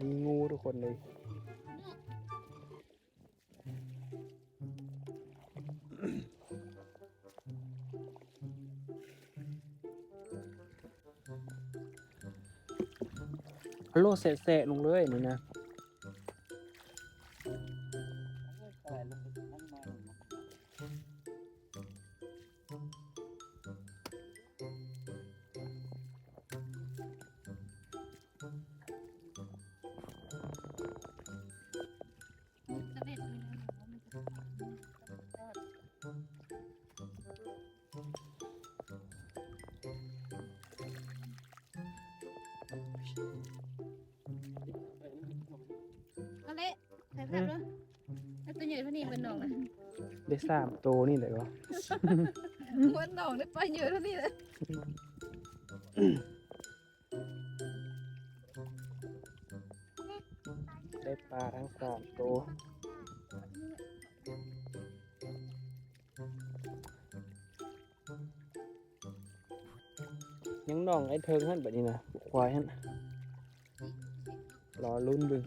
ມີງູທຸກຄົນເລີຍ. ໂລແຊະໆລົງເລີຍນີ້ນະ. ເອົາເລະ ໃສ່ແພັບເດີ ໃຫ້ຕົວໃຫຍ່ເທົ່ານີ້ເບິດໜອງນະ ໄດ້ສາມໂຕນີ້ແຫຼະວະ ເບິດໜອງໄດ້ປາເຍອເທົ່ານີ້ແຫຼະ. ໄດ້ປາທັງສາມໂຕ ຍັງໜອງໄອ້ເທິງຫັ້ນ ບັດນີ້ນະ ຄວາຍຫັ້ນ ລໍລຸ້ນເບິ່ງ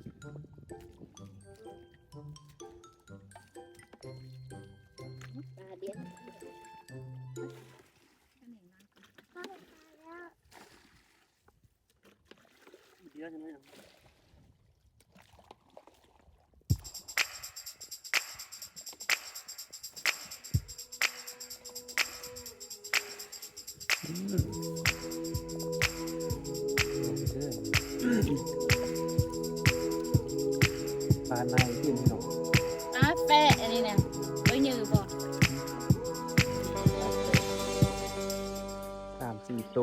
ປາດຽວ. ປາໃນຂຶ້ນເນາະ ອາ ແປະ ອັນນີ້ນະ ເອີຍ ເຫຍື່ອບໍ່ ສາມສີ່ໂຕ.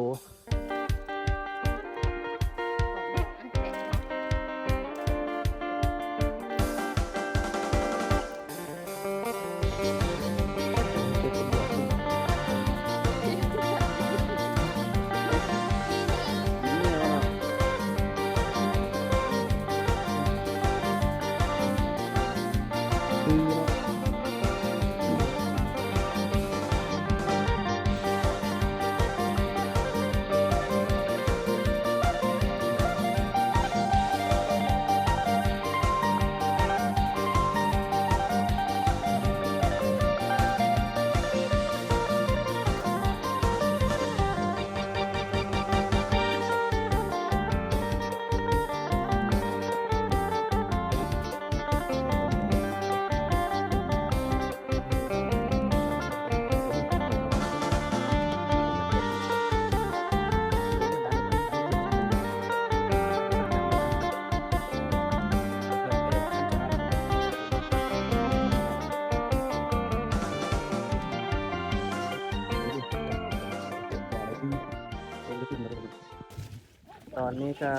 ຕອນນີ້ກະ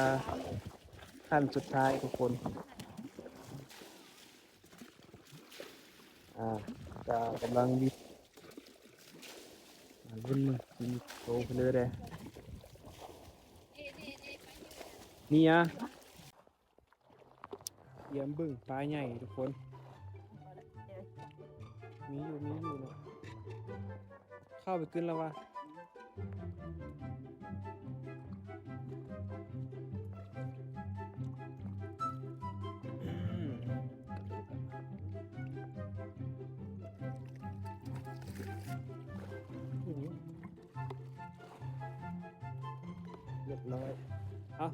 ຂັ້ນສຸດທ້າຍທຸກຄົນ ອ່າ ກະກຳລັງບິດ ລຸ້ນເບິ່ງຊິມີໂຕເພິ່ນເດີ ນີ້ອະ ຕຽມເບິ່ງປາໃຫຍ່ທຸກຄົນ ມີຢູ່ ມີຢູ່ເນາະ ເຂົ້າໄປກຶນແລ້ວວະ. ຮຽບຮ້ອຍ ເອົາ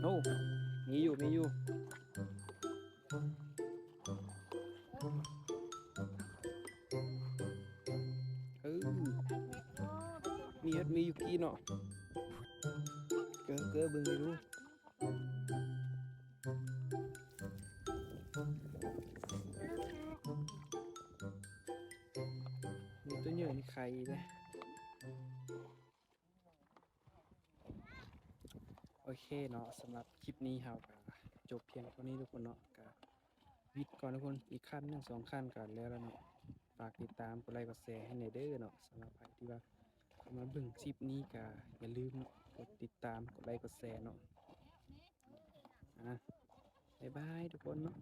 ໂອ້ ມີຢູ່ ມີຢູ່ ເອີ ມີເຮັດ ມີຢູ່ກີ້ເນາະ ເກີ ເກີ ເບິ່ງໃຫ້ດູ. ມີຕົວໃຫຍ່ນີ້ໄຂ່ເດ້. ໂອເຄເນາະ ສຳລັບຄລິບນີ້ເຮົາກະຈົບພຽງເທົ່ານີ້ທຸກຄົນເນາະ ກະວິດກ່ອນທຸກຄົນ ອີກຂັ້ນໜຶ່ງສອງຂັ້ນກະແລ້ວລະເນາະ. ຝາກຕິດຕາມ ກົດໄລກ໌ ກົດແຊໃຫ້ແດ່ເດີເນາະ ສຳລັບໃຜທີ່ວ່າເຂົ້າ ມາເບິ່ງຄລິບນີ້ກະຢ່າລືມເນາະ ກົດຕິດຕາມ ກົດໄລກ໌ ກົດແຊເນາະ. ອ່າ ບາຍບາຍທຸກຄົນເນາະ.